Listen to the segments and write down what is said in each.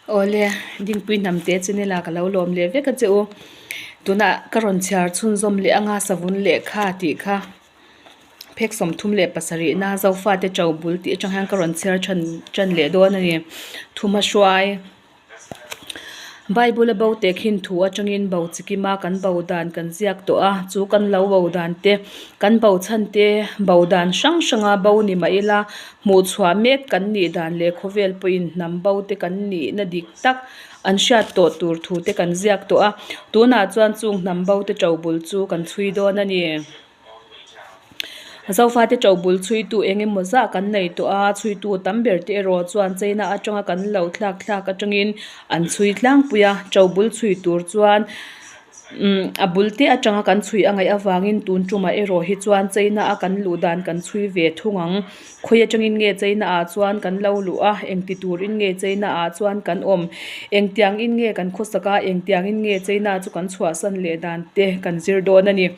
Awle, Dingpui hnamte channel ah ka lo lawm leh vek a che u. Tunah ka rawn chhiar chhunzawm leh anga savun lehkha tih kha phek 37 na Zofate to bul tih atang hian ka rawn chhiar than tan leh dawn a ni. Thuma hruai. Bible a bo teh khin thu atangin bo chikima kan bo dan kan ziak tawh a, chu kan lo bo dan te, kan bo chhan te, bo dan hrang hranga bo ni mah ila hmuh chhuah mek kan nih dan leh khawvel pawhin hnam bo te kan nihna dik tak an hriat tawh tur thu te kan ziak tawh a, tunah chuan chung hnam bo te to bul chu kan chhui dawn a ni. Zofate to bul chhuitu eng emaw zah kan nei tawh a, chhuitu tam ber te erawh chuan China atanga kan lo thlak thlak atangin an chhui tlangpui a, to bul chhui tur chuan umm a bul te atanga kan chhui a ngaih avangin tun tumah erawh hi chuan China a kan luh dan kan chhui ve thung ang. Khawi atangin nge China ah chuan kan lo luh a, engti turin nge China ah chuan kan awm, engtiangin nge kan khawsak a, engtiangin nge China chu kan chhuahsan leh dan te kan zir dawn a ni.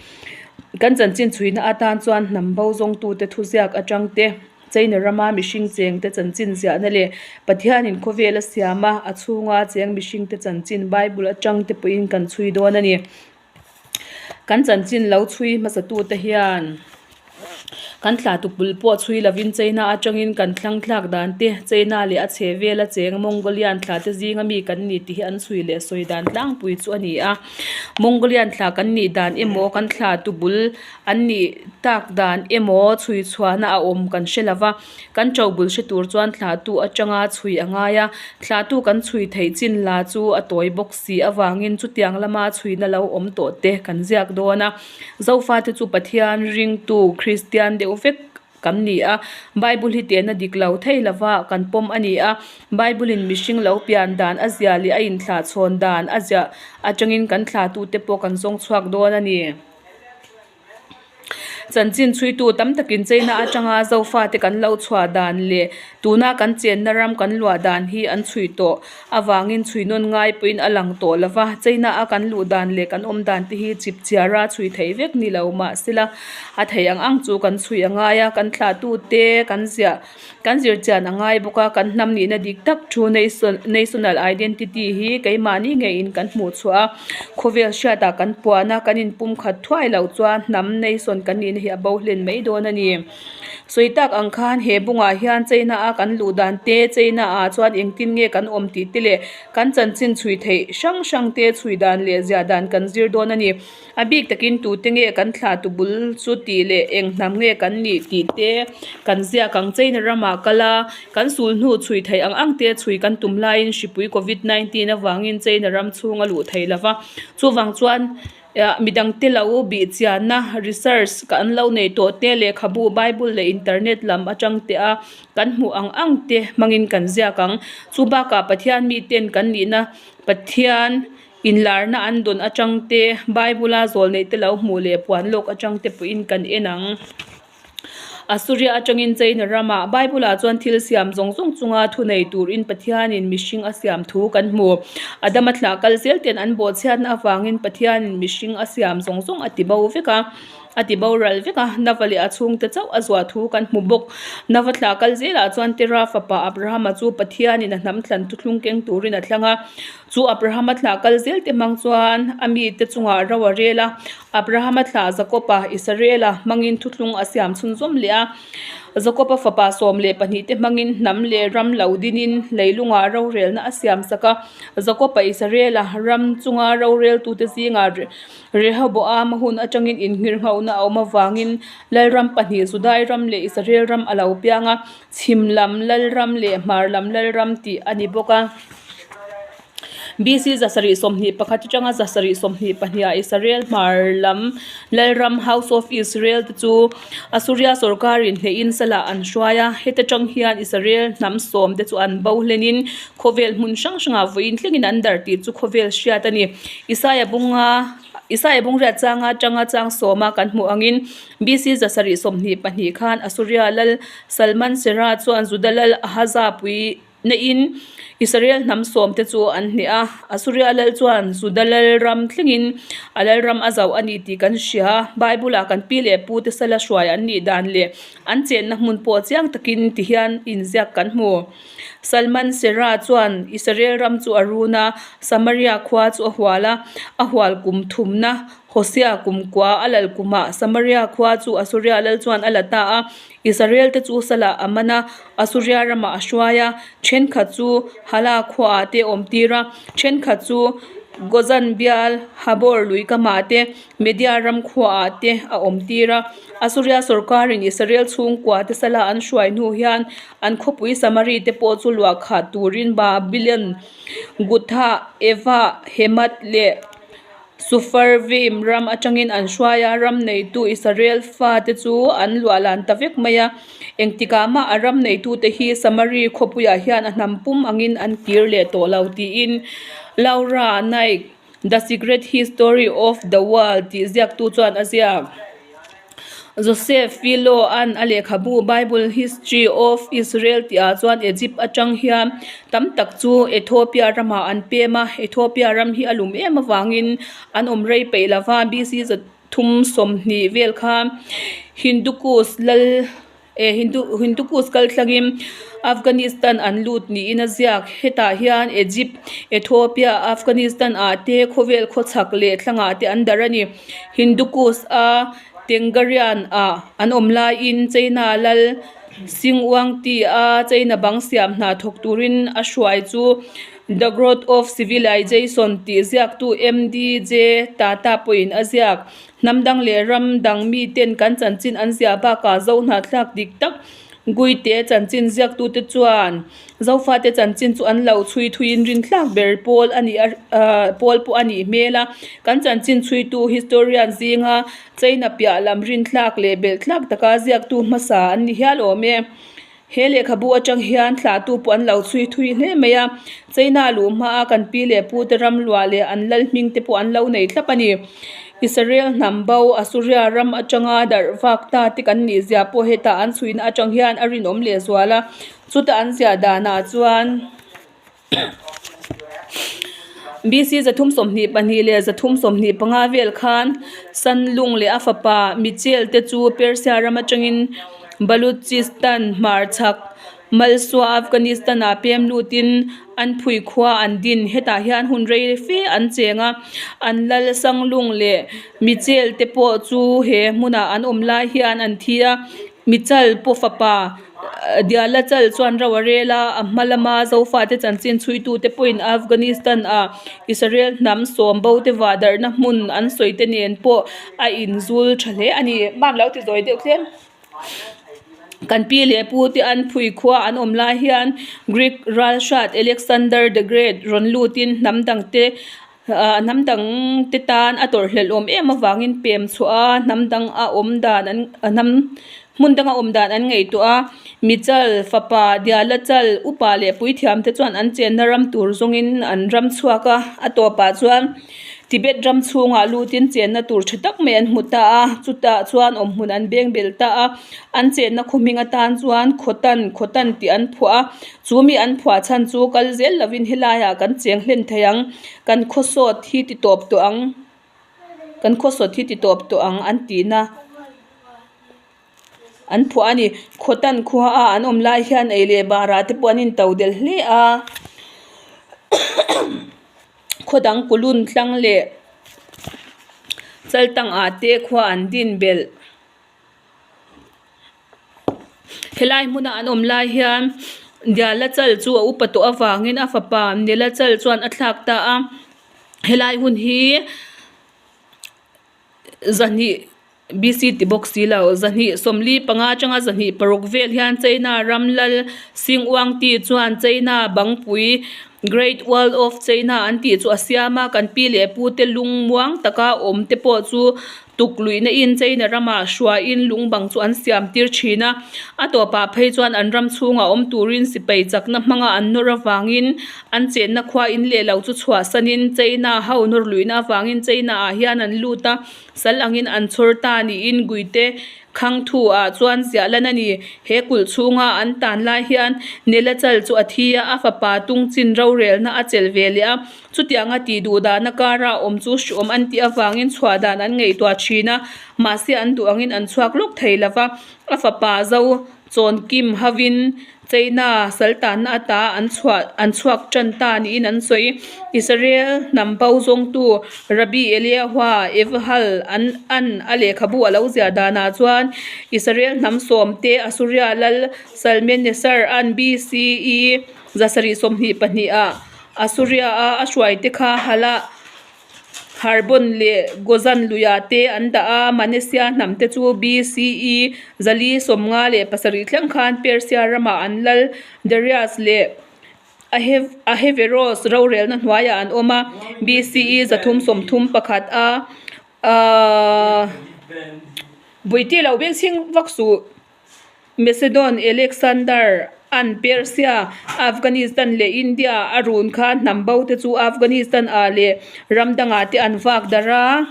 Kan chanchin chhuina atan chuan hnam bo zawngtute thuziak atang te, China rama mihring chengte chanchin ziahna leh Pathianin khawvel a siam a, a chhunga cheng mihringte chanchin Bible atang te pawhin kan chhui dawn a ni. Kan chanchin lo chhui hmasatute hian kan thla tupul pawh chhui lovin China atangin kan thlang thlak dan te, China leh a chhe vela cheng Mongolian thla te zinga mi kan ni tih hi an chhui leh sawi dan tlangpui chu a ni a. Mongolian thla kan nih dan emaw kan thla tubul an nih tak dan emaw chhui chhuahna a awm kan hre lova, kan tobul hre tur chuan thlahtu atanga chhui a ngai a, thlahtu kan chhui theih chin la chu a tawi bawk si avangin chutiang lama chhuina lo awm tawh te kan ziak dawn a. Zofate chu Pathian ringtu Kristian deuh vek kan ni a, Bible hi tehna dik lo thei lova kan pawm a ni a, Bible in mihring lo pian dan a zia leh a inthlah chhawn dan a ziah atangin kan thlahtute pawh kan zawng chhuak dawn a ni. Chanchin chhuitu tam takin China atanga Zofate kan lo chhuah dan leh tuna kan chenna ram kan luah dan hi an chhui tawh avangin chhui nawn ngai pawhin a lang tawh lo va, China a kan luh dan leh kan awm dan te hi chip chiara chhui theih vek ni lo mahsela a theih ang ang chu kan chhui a ngai a, kan thlahtute kan ziah kan zir chian a ngai bawk a, kan hnam nihna dik tak thu national identity hi keimahni ngeiin kan hmuh chhuah a, khawvel hriatah kan puan a, kan inpumkhat thuai loh chuan hnam nation kan nihna hi a bo hlen mai dawn a ni. Sawi tak ang khan he bungah hian China a kan luh dan te, China ah chuan engtin nge kan awm tih te leh kan chanchin chhui theih hrang hrang te chhui dan leh ziah dan kan zir dawn a ni. A bik takin tute nge kan thlah tu bul chu tih leh eng hnam nge kan nih tih te kan ziak ang. China ramah kal a, kan sul hnu chhui theih ang ang te chhui kan tum laiin hripui Covid 19 avangin China ram chhung a luh thei lova, chuvang chuan Midangte lo bih chianna, research, kan lo nei tawh te, lehkhabu, Bible leh internet lam atang te a kan hmuh ang ang te hmangin kan ziak ang. Chu bakah Pathian miten kan nihna Pathian inlarna an dawn atang te, Bible a zawl neih te lo hmuh leh puan lawk atang te pawhin kan en ang. Assuria atangin China ramah Bible-ah chuan thil siam zawng zawng chunga thunei turin Pathianin mihring a siam thu kan hmu. Adama thlah kal zel ten an bawhchhiatna avangin Pathianin mihring a siam zawng zawng a ti bo vek a, a ti boral vek a, Nava leh a chhungte chauh a zuah thu kan hmu bawk. Nava thlah kal zelah chuan Tera fapa Abrahama chu Pathianin a hnam thlan thuthlung keng turin a thlang a. Chu Abrahama thlah kal zel te hmang chuan a mite chungah ro a rel a. Abrahama thlah Jakoba, Israela, hmangin thuthlung a siam chhunzawm leh a. Jakoba fapa 12 te hmangin hnam leh ram lo dinin leilungah rorelna a siam sak a. Jakoba, Israela, ram chunga roreltute zingah Rehoboama hun atangin inngirnghohna a awm avangin Lalram pahnih Judai ram leh Israel ram a lo piang a, chhim lam Lalram leh hmar lam Lalram tih a ni bawk a. BC 721 atanga 722 ah Israel hmar lam Lalram, House of Israel, te chu Assuria sawrkarin hnehin salah an hruai a. Heta tang hian Israel hnam sawm te chu an bo hlenin khawvel hmun hrang hrangah vawiin thlengin an darh tih chu khawvel hriat a ni. Isaia bunga Isaia bungriat changa tanga chang sawma kan hmuh angin BC 722 khan Assuria lal Salmansera chuan Juda lal Ahaza pui. na-in Israel hnam sawmte chu an hneh a. Asuria lal chuan Juda lalram thlengin a lalram a zauh a ni tih kan hria. Bible-ah kan pi leh pute sala hruai an nih dan leh an chenna hmun pawh chiang takin tihian inziak kan hmu. Salman Sera chuan Israel ram chu a run a, Samaria khua chu a hual a, a hual kum thumna Hosea kum kua a lal kumah Samaria khua chu Asuria lal chuan a la ta a, Israel te chu salah a man a, Asuria ramah a hruai a, thenkhat chu Hala khuaah te a awm tir a, thenkhat chu Gozan bial Habor lui kamah te, Media ram khuaah te a awm tir a. Asuria sawrkarin Israel chhungkua te salah an hruai hnu hian an khawpui Samari te pawh chu luah khat turin Babylon, Gutha, Eva, Hemath leh Sufarvim ram atangin an hruai a, ram neitu Israel fate chu an luah lan ta vek mai a. Engtikah mah a ram neitute hi Samari khawpuiah hian a hnam pum angin an kir leh tawh lo tiin Laura Knight, The Secret History of the World tih ziaktu chuan a ziak. Joseph Philo-a'n a lehkhabu Bible History of Israel tihah chuan Egypt atang hian tam tak chu Ethiopia ramah an pem a, Ethiopia ram hi a lum em avangin an awm rei peih lo va, BC 320 vel kha Hindukush lal Eh Hindu Hindukush kal thlangin Afghanistan an lut niin a ziak. Hetah hian Egypt, Ethiopia, Afghanistan ah te khawvel khawchhak leh thlangah te an darh a ni. Hindukush a Tengarian ah an awm laiin China lal Xinguangti a China bang siam hna thawk turin a hruai chu The Growth of Civilization tih ziaktu MDJ Tata pawhin a ziak. Hnam dang leh ram dang miten kan chanchin an ziah bakah Zo hnahthlak dik tak Guite chanchin ziaktute chuan Zofate chanchin chu an lo chhui thuiin rinthlak ber pawl a nih a pawl pawh a nih hmel a. Kan chanchin chhuitu historian zinga China piah lam rinthlak leh belhthlak taka ziaktu hmasa an ni hial awm e. He lehkhabu atang hian thlahtu pawh an lo chhui thui hle mai a, China luh hmaa kan pi leh pu te ram luah leh an lal hming te pawh an lo nei thlap a ni. Israel hnam bo Asuria ram atanga darh vak ta te kan nih zia pawh hetah an chhuina atang hian a rinawm leh zual a, chuta an ziah danah chuan. BC 322 leh 325 vel khan Sanlung leh a fapa Michel te chu Persia ram atangin Baluchistan hmarchhak Malsua Afghanistan ah pem lutin an phui khua an din. Hetah hian hun rei fe an cheng a, an lal Sanglung leh Michel te pawh chu he hmunah an awm lai hian an thi a, Michal pawh fapa Diala chal chuan ro a rel a, a hma lama Zofate chanchin chhuitute pawhin Afghanistan-a Israel hnam sawm bo te vah darhna hmun an sawi te nen pawh a inzul tha hle a ni. Mam lo ti zawi deuh tlem. Kan pi leh pu te an phui khua an awm lai hian Greek ralhrat Alexander the Great rawn lutin hnam dangte hnam dang te tan a tawrhhlelh awm em avangin pem chhuah a hnam dang a awm dan an hnam hmun danga awm dan an ngaihtuah a Michal fapa Diala chal upa leh puithiam te chuan an chenna ram tur zawngin an ram chhuak a a tawpah chuan Tibet ram chhungah lutin chenna tur tha tak mai an hmu ta a chutah chuan awmhmun an beng bel ta a an chenna khaw hming atan chuan Khawtan Khawtan tih an phuah a. Chu mi an phuah chhan chu kal zel lovin helaiah kan cheng hlen thei ang, kan khawsawt hi ti tawp tawh ang, kan khawsawt hi ti tawp tawh ang an tihna an phuah a ni. Khawtan khua a an awm lai hian ei leh barah te pawh an in to del hle a, khaw dang kulun tlang leh chaltang ah te khua an din belh. Helai hmuna an awm lai hian Diala chal chu a upa tawh avangin a fapa Nela chal chuan a thlak ta a helai hun hi zahnih BC ti bawk si lo 245 atanga 206 vel hian China ram lal Sing Uang Ti chuan China bangpui Great Wall of China an tih chu a siam a kan pi leh pu te lung muang taka awm te pawh chu Tukluihna in China ramah hruaiin lung bang chu an siam tir thin a, a tawpah phei chuan an ram chhungah awm turin sipai chakna hmanga an nawr avangin an chenna khua in leh lo chu chhuahsanin China ho nawr luihna avangin China ah hian an lut a, sal angin an chhawr ta niin Guite. Khangthu ah chuan ziah lan a ni. He kulh chhunga an tan lai hian Nelachal chu a thi a, a fapa Tungchin rorelna a chelh ve leh a. Chutianga tih duh dahna kara awm chu hriawm an tih avangin chhuah dan an ngaihtuah thin a, mahse an duh angin an chhuak lawk thei lo va. A fapa Zo Chawnkim hovin China saltanna ata an chhuah an chhuak tan ta niin an sawi. Israel hnam bo zawngtu Rabbi Eliahua Evahal an an a lehkhabu a lo ziah danah chuan Israel hnam sawmte Assuria lal Salmaneser an BCE 722 ah Assuria a a hruaite kha Halah Harbon leh Gozan luiah te an dah a, Manesia hnam te chu BCE 457 thleng khan Persia ramah an lal Darius leh Ahasuerus rorelna hnuaiah an awm a, BCE 331 a Buiti lo bengchhing vak suh. Macedon Alexander an Persia, Afghanistan leh India a run kha hnam bo te chu Afghanistan ah leh ram dangah te an vak darh a.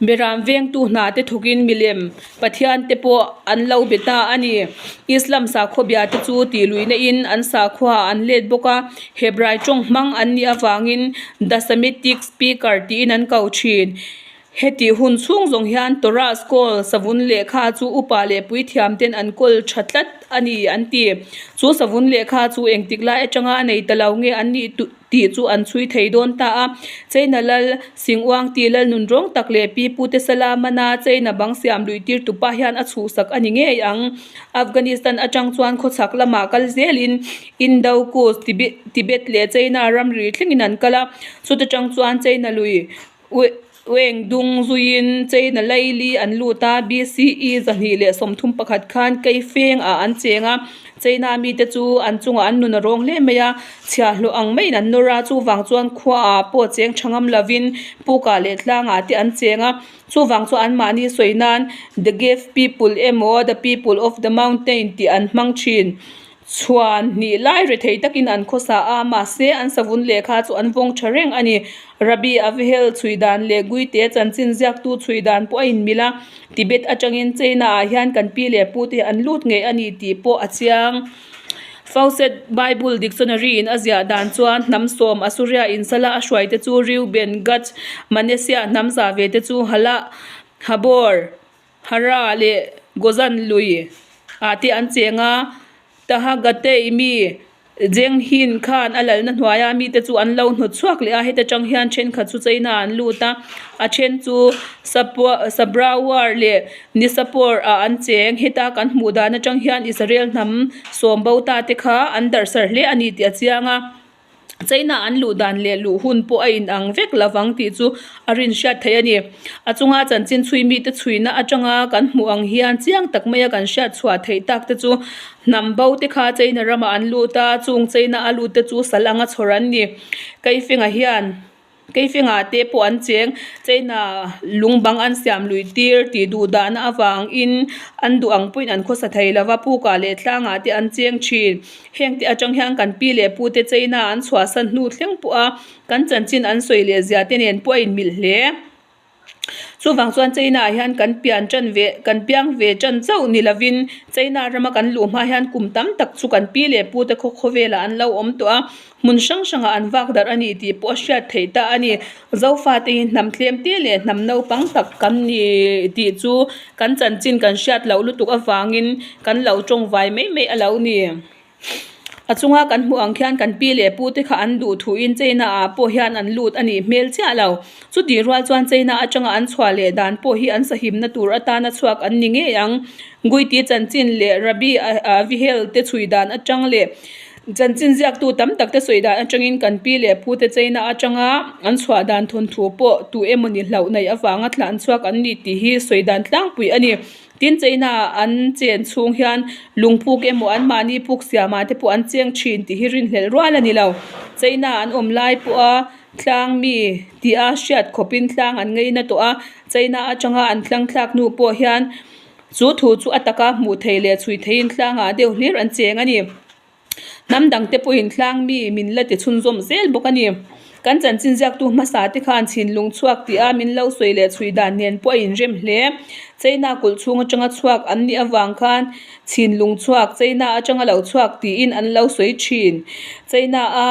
Beram vengtu hna te thawkin milem Pathian te pawh an lo be ta a ni. Islam sakhaw bia te chu tih luihna in an sakhua ah an let bawk a, Hebrai tawng hmang an nih avangin The Semitic Speaker tiin an ko thin. Hetih hun chhung zawng hian Torah Scroll savun lehkha chu upa leh puithiam ten an kawl tha tlat a ni an ti. Chu savun lehkha chu engtik lai atanga a nei ta lo nge an nih tih chu an chhui thei dawn ta a. China lal Sing Uang tih lal nun rawng tak leh pi pute sala mana China bang siam luih tir tupa hian a chhuhsak a ni ngei ang. Afghanistan atang chuan khawchhak lamah kal zelin Indo Kus, Tibet leh China ramri thlengin an kal a. Chuta tang chuan China lui Weng dung zuiin China laili an lut a, BCE 231 khan Keifeng ah an cheng a, China mite chu an chungah an nun a rawng hle mai a, chhiahhlawh ang maiin an nawr a, chuvang chuan khua ah pawh cheng tha ngam lovin pukah leh tlangah te an cheng a, chuvang chu anmahni sawi nan The Gave People emaw The People of the Mountain tih an hmang thin. Chhuan hnih lai rethei takin an khawsa a, mahse an savun lehkha chu an vawng tha reng a ni. Rabbi Avihel chhui dan leh Guite chanchin ziaktu chhui dan pawh a inmil a, Tibet atangin China ah hian kan pi leh pu te an lut ngei a ni tih pawh a chiang. Fawcett Bible Dictionary in a ziah dan chuan hnam sawm Assuria in sala a hruai te chu Reuben, Gad, Manasseh hnam za ve te chu Halah, Habor, Hara leh Gozan lui ah te an cheng a, Tahagatei mi Jeng Hin khan a lalna hnuaia mite chu an lo hnawt chhuak leh a, heta tang hian thenkhat chu China an lut a, a then chu Sabrawar leh Nisapur ah an cheng. Heta kan hmuh dan atang hian Israel hnam sawm bo ta te kha an darhsar hle a ni tih a chiang a. China an luh dan leh luh hun pawh a inang vek lovang tih chu a rin hriat theih a ni. A chunga chanchin chhui mite chhuina atanga kan hmuh ang hian chiang tak maia kan hriat chhuah theih tak te chu hnam bo te kha China ramah an lut a, chung China a lut te chu sal anga chhawr an ni. Keifenga hian. Keifengah te pawh an cheng, China lung bang an siam luih tir tih duh dahna avangin an duh ang pawhin an khawsa thei lo va, pukah leh tlangah te an cheng thin. Heng te atang hian kan pi leh pu te China an chhuahsan hnu thleng pawh a kan chanchin an sawi leh zia te nen pawh a inmilh hle. Chuvang chuan China ah hian kan pian tan ve kan piang ve tan chauh ni lovin China rama kan luh hma hian kum tam tak chu kan pi leh pu te khaw khawvelah an lo awm tawh a, hmun hrang hrangah an vak darh a ni tih pawh a hriat theih ta a ni. Zofate hi hnam tlem te leh hnam naupang tak kan ni tih chu kan chanchin kan hriat loh lutuk avangin kan lo tawngvai mai mai a lo ni. A chunga kan hmuh ang khian kan pi leh pu te kha an duh thuin China ah pawh hian an lut a nih hmel chiah lo. Chutih rual chuan China atanga an chhuah leh dan pawh hi an sahimna tur atana chhuak an ni ngei ang. Guiti chanchin leh Rabbi Avihel te chhui dan atang leh chanchin ziaktu tam tak te sawi dan atangin kan pi leh pu te China atanga an chhuah dan thawnthu pawh tu emawni hlauh neih avanga tlan chhuak an ni tih hi sawi dan tlangpui a ni. Tin, China an chen chhung hian lungpuk emaw anmahni puk siamah te pawh an cheng thin tih hi rinhlelh rual a ni lo. China an awm lai pawha tlang mi tia hriat khawpin tlang an ngeina tawh a, China atanga an tlang thlak hnu pawh hian chu thu chu a taka hmuh theih leh chhui theihin tlangah deuh hlir an cheng a ni. Hnam dangte pawhin tlang mi min la ti chhunzawm zel bawk a ni. Kan chanchin ziaktu hmasa te khan chhinlung chhuak tih a min lo sawi leh chhui dan nen pawh a inrem hle. China kulh chhung atanga chhuak an nih avang khan chhinlung chhuak China atanga lo chhuak tiin an lo sawi thin. China a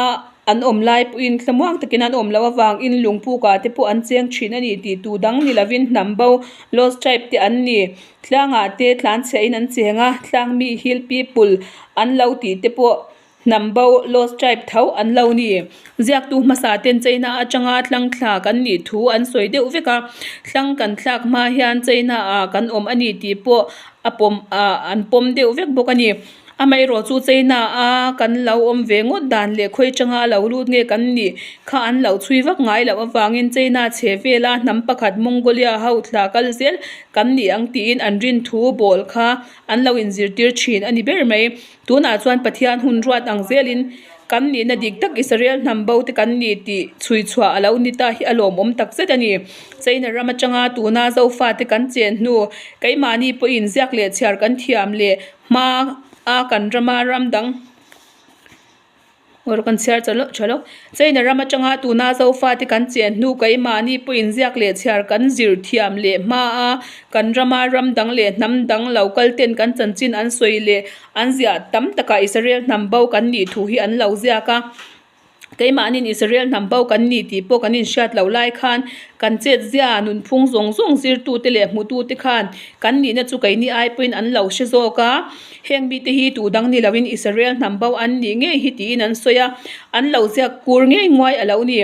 an awm lai pawhin thlamuang takin an awm loh avangin lungpukah te pawh an cheng thin a ni tih tu dang ni lovin hnam bo Lost Tribe te an ni. Tlangah te tlanchhiahin an cheng a, tlangmi Hill People an lo tih te pawh Hnam bo, Lost Tribe, tho an lo ni. Ziaktu hmasa ten China atanga tlang thla kan nih thu an sawi deuh vek a, tlang kan thlak hma hian China ah kan awm a ni tih pawh a pawm ah an pawm deuh vek bawk a ni. Amaherawh chu China a kan lo awm ve ngawt dan leh khawi atanga lo lut nge kan nih kha an lo chhui vak ngai loh avangin China chhe vela hnam pakhat Mongolia ho thla kal zel kan ni ang tiin an rin thu bawl kha an lo inzirtir thin a ni ber mai. Tunah chuan Pathian hun ruat ang zelin kan nihna dik tak Israel hnam bo te kan ni tih chhui chhuah a lo ni ta hi a lawmawm tak zet a ni. China ram atanga tuna Zofate kan chen hnu keimahni pawhin ziak leh chhiar kan thiam leh hma a kan rama ram dang Aw kan chhiar cha lawk tha lawk. China ram atanga tuna Zofate kan chen hnu keimahni pawhin ziak leh chhiar kan zir thiam leh hma a, kan rama ram dang leh hnam dang lo kal ten kan chanchin an sawi leh an ziah tam takah Israel hnam bo kan nih thu hi an lo ziak a. Keimahni'n Israel hnam bo kan ni tih pawh kan inhriat loh lai khan kan chetzia nunphung zawng zawng zirtute leh hmutute khan kan nihna chu keini ai pawhin an lo hre zawk a. Heng mite hi tu dang ni loin Israel hnam bo an nih ngei hi tiin an sawi a, an lo ziak kur ngei nguai a lo ni.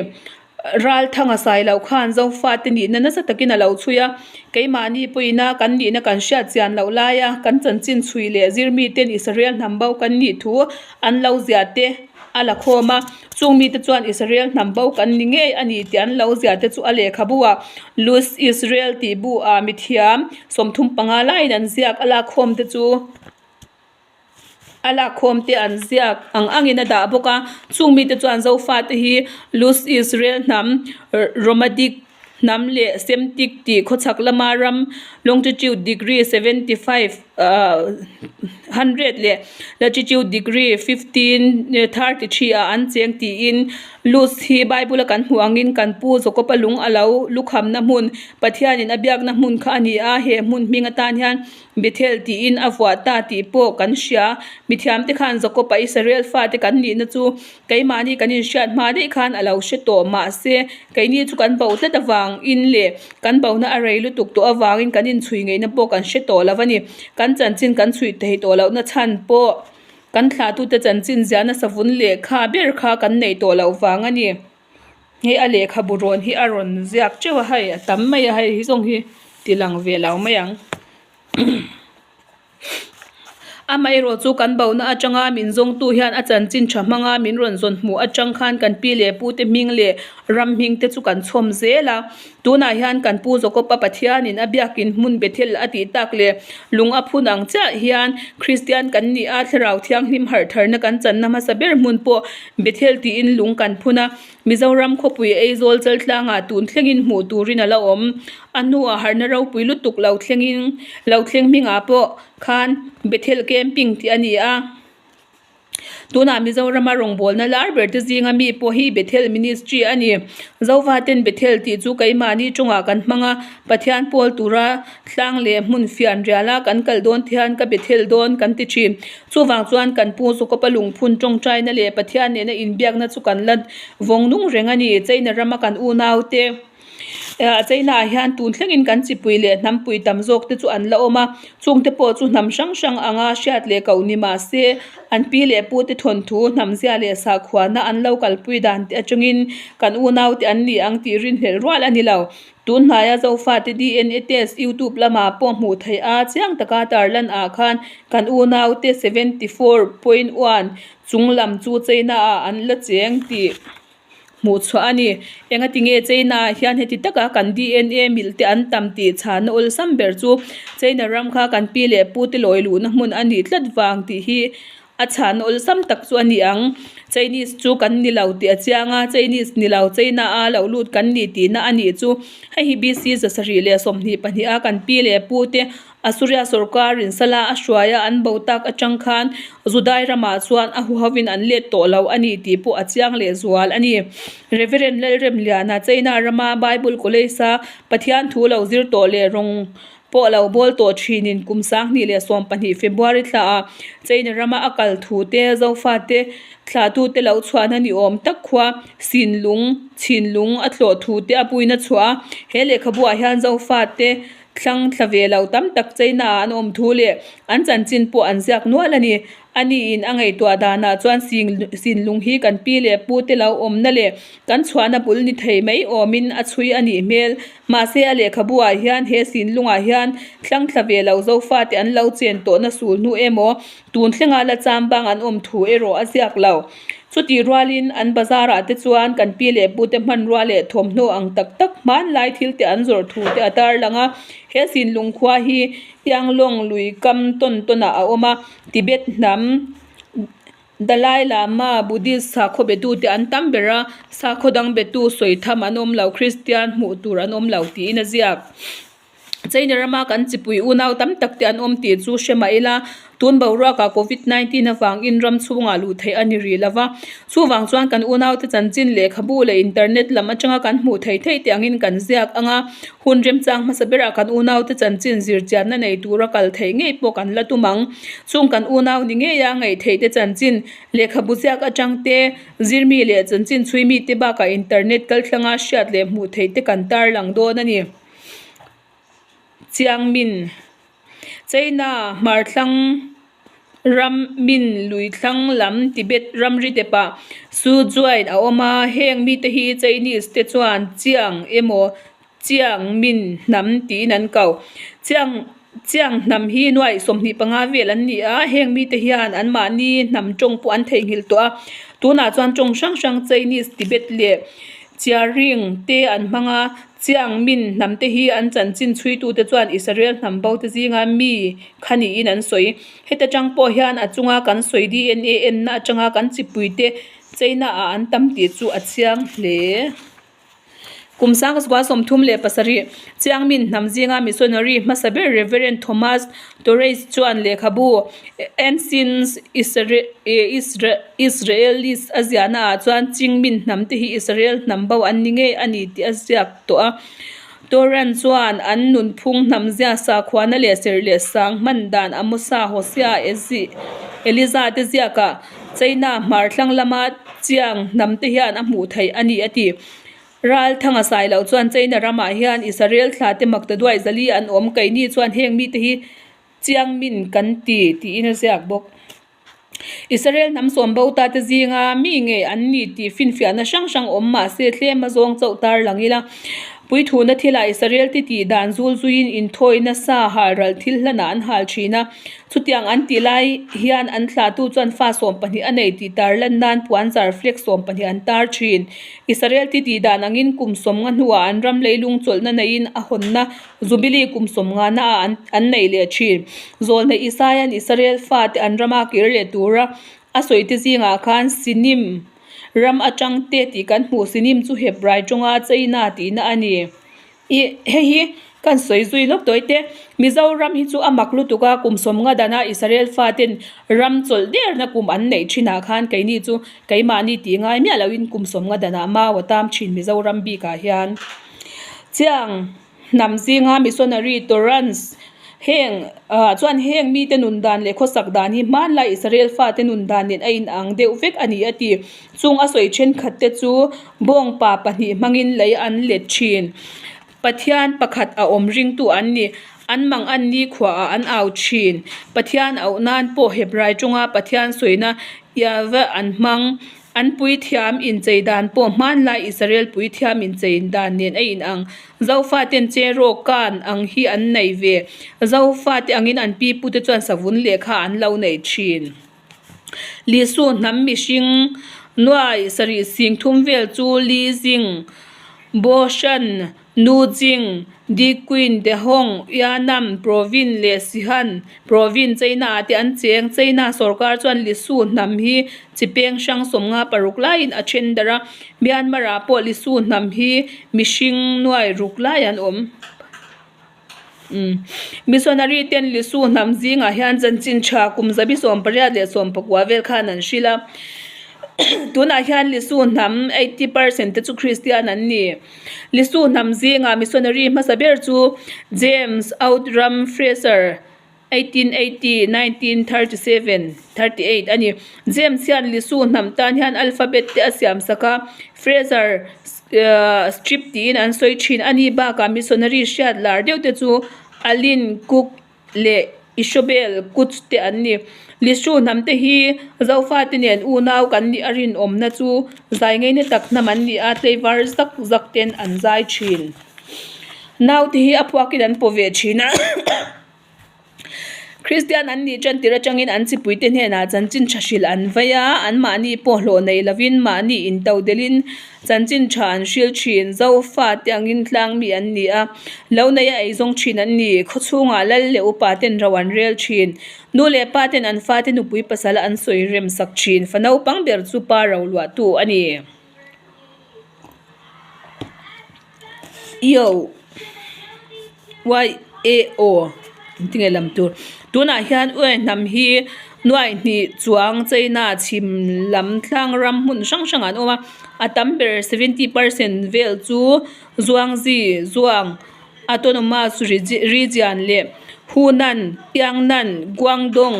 Ralthanga sai loh khan Zofate nihna nasa takin a lo chhui a, keimahni pawina kan nihna kan hriat chian loh laia kan chanchin chhui leh zirmiten Israel hnam bo kan nih thu an lo ziah te a la khawm a. Chung mite chuan Israel hnam bo kan ni ngei a ni tih an lo ziah te chu a lehkhabu ah Luz Israel tih bu ah mithiam 35 laiin an ziak a lakkhawm te chu a lakkhawm te an ziak ang angin a dah bawk a. Chung mite chuan Zofate hi Luz Israel hnam Romadic hnam leh Semtic tih khawchhak lama ram longtitude degree 75 hundred leh latitude degree 1533 ah an cheng tiin Luz hi Bible a kan hmuh angin kan pu Jakob-a lung a lo lukhamna hmun Pathianin a biakna hmun kha a ni a, he hmun hming atan hian Bethel tiin a vuah ta tih pawh kan hria. Mithiamte khan Jakob-a Israel fate kan nihna chu keimahni kan inhriat hma daih khan a lo hre tawh. Mahse, keini chu kan bo tlat avangin leh kan bona a rei lutuk tawh avangin kan inchhui ngeihna pawh kan hre tawh lo a ni. Kan chanchin kan chhui thei tawh lohna chhan pawh kan thlahtute chanchin ziahna savun lehkha ber kha kan neih tawh loh vang a ni. Hei a lehkhabu rawn hi a rawn ziak teuh a hei a tam mai a hei hi zawng hi ti lang ve lo mai ang amaherawh chu kan bona atanga min zawngtu hian a chanchin tha hmanga min rawn zawn hmuh atang khan kan pi leh pu te hming leh ram hming te chu kan chhawm zel a tunah hian kan pu Jakob-a Pathianin a biakin hmun Bethel a tih tak leh lung a phun ang chiah hian Kristian kan ni a thlarau thianghlim harh tharna kan channa hmasa ber hmun pawh Bethel tiin lung kan phun a, Mizoram khawpui Aizawl chaltlangah tun thlengin hmuh turin a la awm. A hnuah harhna ropui lutuk lo thlengin lo thleng hmingah pawh khan Bethel Camping tih a ni a. Tunah Mizorama rawngbawlna lar ber te zinga mi pawh hi Bethel Ministry a ni. Zovaten Bethel tih chu keimahni tawngah kan hmang a, Pathian pawl tura tlang leh hmun fian riala kan kal dawn te hian ka Bethel dawn kan ti thin. Chuvang chuan kan pu Jakob-a lungphun tawngtaina leh Pathian nena inbiakna chu kan la vawng nung reng a ni. China rama kan unaute China ah hian tun thlengin kan chipui leh hnampui tam zawk te chu an la awm a, chungte pawh chu hnam hrang hrang anga hriat leh koh ni mah se an pi leh pute thawnthu hnamzia leh sakhuana an lo kalpui dan te atangin kan unaute an ni ang tih rinhlelh rual a ni lo. Tun hnaia Zofate DNA test YouTube lamah pawh hmuh theih a, chiang taka tarlan ah khan kan unaute 74.1 chung lam chu China ah an la cheng tih hmuh chhuah a ni. Engati nge China ah hian heti taka kan DNA milh te an tam tih chhana awlsam ber chu China ram kha kan pi leh pu te lawi luhna hmun a nih tlat vang tih hi A chhan awlsam tak chu a ni ang. Chinese chu kan ni lo tih a chiang a, Chinese ni lo, China a lo lut kan ni tihna a nih chu. Hei hi BC 724 a kan pi leh pu te Assuria sawrkarin sala a hruaia an bo tak atang khan Judai ramah chuan a huhovin an let tawh lo a ni tih pawh a chiang lehzual a ni. Reverend Lalremliana China rama Bible College-a Pathian thu lo zir tawh leh rawng pawh lo bawl tawh thinin kum 2012 February thlaah China rama a kal thu te, Zofate thlahtute lo chhuahna ni awm tak khua Sinlung, Chhinlung a tlawh thu te a puina chhuah a. He lehkhabuah hian Zofate thlang thla ve lo tam tak China ah an awm thu leh an chanchin pawh an ziak nual a ni. A niin a ngaihtuah danah chuan Sinlung hi kan pi leh pu te lo awmna leh kan chhuahna bul ni thei mai awmin a chhui a nih hmel. Mahse a lehkhabu ah hian he Sinlungah hian thlang thla ve lo Zofate an lo chen tawhna sul hnu emaw tun thlenga la cham bang an awm thu erawh a ziak lo. Chutih rualin an bazar ah te chuan kan pi leh pu te hmanrua leh thawmhnaw ang tak tak hmanlai thil te an zawrh thu te a tarlang a. He Sinlung khua hi Tianglawng lui kam tawn tawn ah a awm a, Tibet hnam Dalai Lama Buddhist sakhaw betu te an tam ber a, sakhaw dang betu sawi tham an awm lo, Kristian hmuh tur an awm lo tiin a ziak. China rama kan chipui unau tam tak te an awm tih chu hre mah ila, tun boruakah Covid 19 avangin ram chhungah luh theih a ni rih lo va. Chuvang chuan kan unaute chanchin lehkhabu leh internet lam atanga kan hmuh theih theih tih angin kan ziak ang a, hun remchang hmasa berah kan unaute chanchin zirchianna nei tura kal theih ngei pawh kan la tum ang. Chung kan unau ni ngeia ngaih theih te chanchin lehkhabu ziak atang te, zirmi leh chanchin chhui mite bakah internet kalthlanga hriat leh hmuh theih te kan tarlang dawn a ni. Chiang Min, China hmarthlang ram Min lui thlang lam Tibet ramri tepah Suzhuain a awm a, heng mite hi Chinese te chuan Chiang emaw Chiang Min hnam tiin an ko. Chiang Chiang hnam hi nuaih 25 vel an ni a, heng mite hian anmahni hnam tawng pawh an theihnghilh tawh a, tunah chuan tawng hrang hrang Chinese, Tibet leh Chiaring te an hmang a. Chiang Min hnam te hi an chanchin chhuitute chuan Israel hnam bo te zinga mi kha niin an sawi. Heta tang pawh hian a chunga kan sawi DNA enna atanga kan chipuite China ah an tam tih chu a chiang hle. Kum 1937, Chiang Min hnam zinga missionary hmasa ber Reverend Thomas Torres chuan lehkhabu Ancient Israelis a ziahna ah chuan Ching Min hnam te hi Israel hnam bo an ni ngei a ni tih a ziak tawh a. Toran chuan an nunphung hnam zia sakhuana leh serh leh sang hman dan Amosa, Hosea, Eliza te ziakah China hmar thlang lama Chiang hnam te hian a hmuh theih a ni a ti. Ralthanga sai loh chuan China ramah hian Israel thla te makta duai zali an awm, keini chuan heng mite hi Chiang Min kan ti tiin a ziak bawk. Israel hnam sawm bo ta te zinga mi ngei an ni tih finfiahna hrang hrang awm mah se tlem a zawng chauh tar lang ila. Puithuna thilah Israel te tih dan zul zuiin inthawi nasa halral thil hlanah an hal thin a. Chutiang an tih lai hian an thlahtu chuan fa 12 a nei tih tar lan nan puanzar flag 12 an tar thin. Israel te tih dan angin kum 50 hnuah an ram leilung chawlhna neiin a hawnna Jubilee kum 50 na ah an nei leh thin. Zawlna Isaia'n Israel fate an rama kir leh tura a sawi te zingah khan Sinim ram atang te tih kan hmuh. Sinim chu Hebrai tawnga China tihna a ni. Ih, hei hi kan sawi zui lawk tawi te. Mizoram hi chu a mak lutuk a, kum 50 dana Israel faten ram chawlh derna kum an neih thinah khan keini chu keimahni tih ngai miah loin kum 50 danah mau a tam thin Mizoram bikah hian. Chiang hnam zinga missionary Torrance heng ah chuan heng mite nun dan leh khawsak dan hi hmanlai Israel fate nun dan nen a inang deuh vek a ni a ti. Chung a sawi thenkhat te chu bawngpa pahnih hmangin lei an let thin. Pathian pakhat a awm ringtu an ni. An mang an ni khuaah an au thin. Pathian auh nan pawh Hebrai tawnga Pathian sawina Yahweh an hmang. An puithiam inchei dan pawh hmanlai Israel puithiam inchei dan nen a inang. Zofaten Cheraw kan ang hi an nei ve. Zofate angin an pipute chuan savun lehkha an lo nei thin. Lisu hnam mihring nuai sarih sing thum vel chu Li Jing, Bo Shan, Nu Jing, Di Queen, Dehong, Yanam, Provin leh Sihan, Provin, China ah te an cheng. China sorkar chuan Lisu hnam hi chi peng hrang 56 laiin a then darh a, Myanmar ah pawh Lisu hnam hi mihring nuai ruk lai an awm. Umm. Missionary ten Lisu hnam zingah hian chanchin tha kum zabi 18 19 vel khan an hrilh a. Tunah hian Lisu hnam 80% te chu Kristian an ni. Lisu hnam zingah missionary hmasa ber chu James Outram Fraser, 1880, 1937, 38 a ni. James hian Lisu hnam tan hian alphabet te a siam sak a, Fraser Script tiin an sawi thin a ni. Bakah missionary hriat lar deuh te chu Alin Cook leh Isobel Coutts te an ni. Lisu hnam te hi Zofate nen unau kan nih a rinawmna chu zai ngaina tak hnam an ni a, tleivar zak zak ten an zai thin. Naute hi a phuakin an paw ve thin a. Kristian an nih tan tir atangin an chipuite hnenah chanchin tha hrilh an vai a, anmahni pawh hlawh nei lovin mahni into delhin chanchin tha an hril thin. Zofa te angin tlang mi an ni a, lo neia eizawng thin an ni. Khawchhungah lal leh upa ten ro an rel thin. Nu leh pa ten an fate nupui pasal an sawi rem sak thin. Fa naupang ber chu pa ro luahtu a ni. Yo YAO engtin nge lam tur tunah hian uai hnam hi nuai hnih chuang China chhim lam tlang ram hmun hrang hrang ah an awm a a tam ber 70% vel chu Zhuangzi Zhuang Autonomous Region leh Hunan Jiangnan Guangdong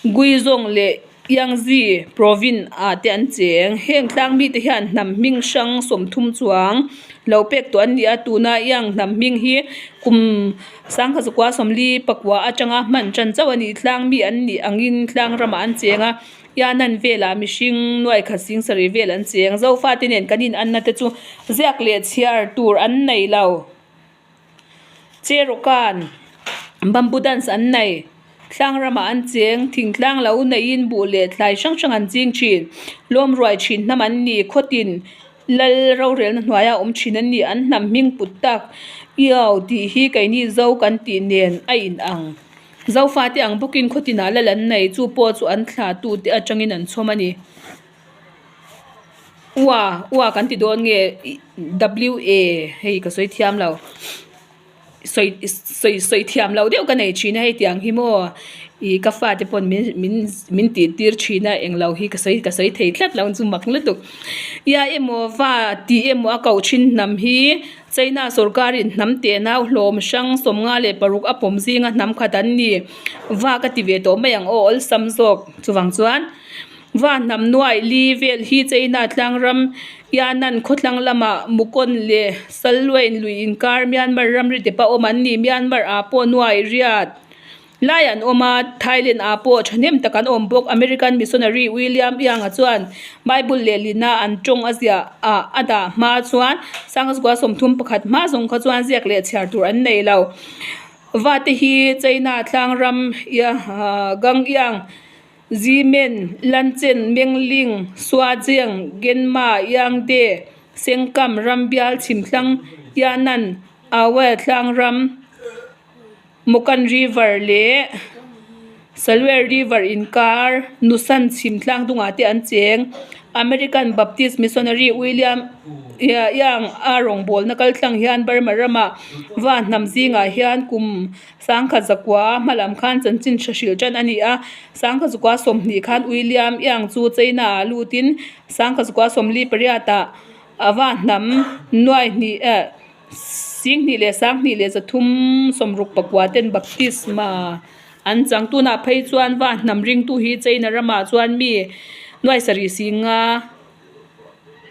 Guizhou leh Yangtze Province ah te an cheng. Heng tlang mite hian hnam hming hrang 30 chuang lo pek tawh an ni a, tuna Yang hnam hming hi kum 1949 atanga hman tan chauh a ni. Tlang mi an nih angin tlang ramah an cheng a, Yanan velah mihring nuai khat sing sarih vel an cheng. Zofate nen kan inanna te chu ziak leh chhiar tur an nei lo. Cherokan bamboo dance an nei. Tlang ramah an cheng, thingtlang lo neiin buh leh thlai hrang hrang an ching thin. Lawm ruai thin hnam an ni, khawtin lal rorelna hnuaia awm thin an ni. An hnam hming put tak Iau tih hi keini Zo kan tih nen a inang. Zofate ang bawkin khawtinah lal an nei, chu pawh chu an thlatute atangin an chhawm a ni. Ua ua kan ti dawn nge WA hei ka sawi thiam lo sawi sawi sawi thiam loh deuh ka nei thin a hei tiang hi maw ih ka fate pawn min min min tih tir thin a englo hi ka sawi ka sawi thei tlat lo chu mak lutuk ia emaw va tih emaw a koh thin hnam hi China sawrkarin hnam teh nau hlawm hrang 56 a pawm zinga hnam khat an ni va ka ti ve tawh mai ang aw awlsam zawk chuvang chuan. Va hnam nuai li vel hi China tlangram Yanan khawthlang lamah Mukon leh Salwain lui inkar Myanmar ramri te pawh awm an ni. Myanmar ah pawh nuai riat lai an awm a, Thailand ah pawh thahnem tak an awm bawk. American missionary William Young-a chuan Bible lehlina an tawng a ziah ah a dah hma chuan 1931 hma zawng kha chuan ziak leh chhiar tur an nei lo. Va te hi China tlangram Gangyang Zimen, Lanchen, Mengling, Suajeng, Genma, Yangde, Sengkam, Rambial, Chhimthlang, Yanan, Awe, Tlangram, Mokan River leh Salween River inkar Nusan Chhimthlang dungah te an cheng. American Baptist Missionary William Young a rawngbawlna kaltlang hian Burma ramah va hnam zingah hian kum 1900 hma lam khan chanchin hre hrilh tan a ni a, 1920 khan William Young chu China ah lutin 1948 ah a va hnam nuai hnih eh 20 leh 2369 ten baptisma an chang. Tunah phei chuan va hnam ringtu hi China ramah chuan mi nuai sarih singa.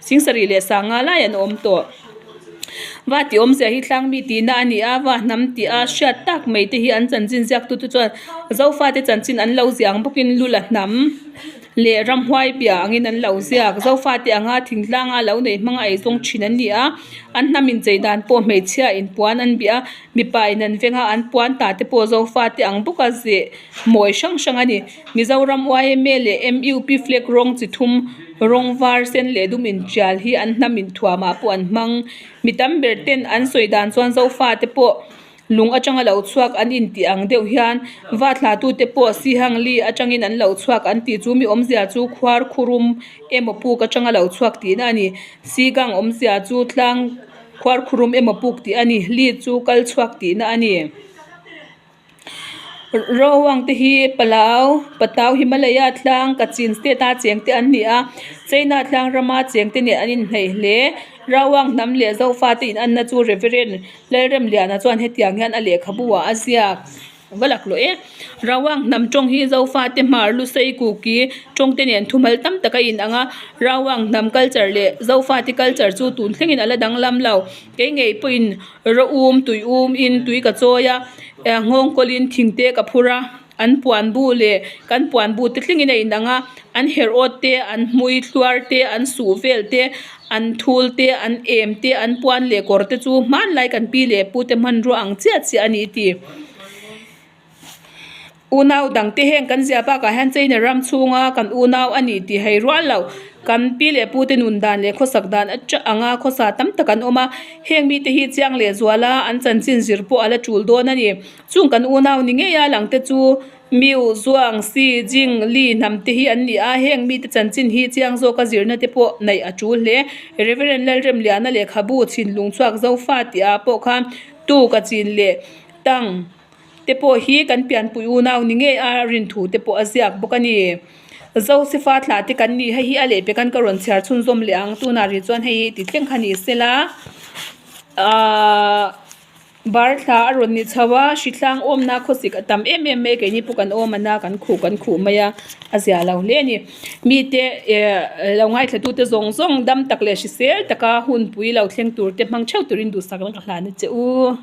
70 leh 50 lai an awm tawh. Va tih awmzia hi tlang mi tihna a ni a, va hnam tih a hriat tak mai te hi an chanchin ziaktute chuan Zofate chanchin an lo ziah ang bawkin Lula hnam leh ramhuai bia angin an lo ziak. Zofate anga thingtlanga lo neih hmanga eizawng thin an ni a, an hnam inchei dan pawh hmeichhia inpuan an bih a, mipa in an veng a, an puan ta te pawh Zofate ang bawka zeh mawi hrang hrang a ni. Mizoram yma leh MUP flag rawng chi thum rawng var sen leh dum intial hi an hnam inthuamah pawh an hmang. Mi tam ber ten an sawi dan chuan Zofa te pawh lung atanga lo chhuak an intih ang deuh hian va thla tu te pawh Sihang li atangin an lo chhuak an tih chu mi awmzia chu khuar khurum emaw puk atanga lo chhuak tihna a ni. Sigang awmzia chu tlang khuar khurum emaw puk tih a ni. Li chu kal chhuak tihna a ni. Rawang te hi Palau Patau Himalaya tlang Kachin state a cheng te an ni a China tlang rama cheng te nen an inhneih hle Rawang hnam leh Zofa te inanna chu Reverend Lalremliana chuan hetiang hian a lehkhabu ah a ziak va laklawh e. Rawang hnam tawng hi Zofa te hmar Lusei Kuki tawng te nen thumal tam tak a inang a Rawang hnam culture leh Zofa te culture chu tun thlengin a la danglam lo. Kei ngei pawhin rawum tui um in tui ka chawi a nghawng kawlin thing te ka phur a an puan bu leh kan puan bu te thlengin a inang a an herh awt te an hmui thluar te an suh vel te an thul te an em te an puan leh kawr te chu hmanlai kan pi leh pu te hmanrua ang chiah chiah a ni tih. Unau dangte heng kan ziah bakah hian China ram chhunga kan unau a nih tih hei rual lo. Kan pi leh pute nun dan leh khawsak dan anga khawsa tam tak an awm a, heng mite hi chiang leh zual a, an chanchin zir pawh a la tul dawn a ni. Chung kan unau ni ngei a langte chu Miu, Zuang, Si, Jing, Li hnam te hi an ni a, heng mite chanchin hi chiang zawka zirna te pawh neih a tul hle. Reverend Lalremliana lehkhabu Chhinlung chhuak Zofa tih ah pawh khan Tu ka chin leh Tang. te pawh hi kan pianpui unau ni ngei a rin thu te pawh a ziak bawk a ni. Zosefa thlah te kan ni hei hi a lehpek an ka rawn chhiar chhunzawm leh ang tunah rih chuan hei hi ti thleng kha ni sela ahh bar thla a rawn ni chho a hritlang awmna khawsik a tam em em mai keini pawh kan awm ana kan khuh kan khuh mai a a zia lo hle a ni mite eh lo ngaithla tute zawng zawng dam tak leh hrisel taka hunpui lo thleng tur te hmang theuh turin duhsak na ka hlan a che u.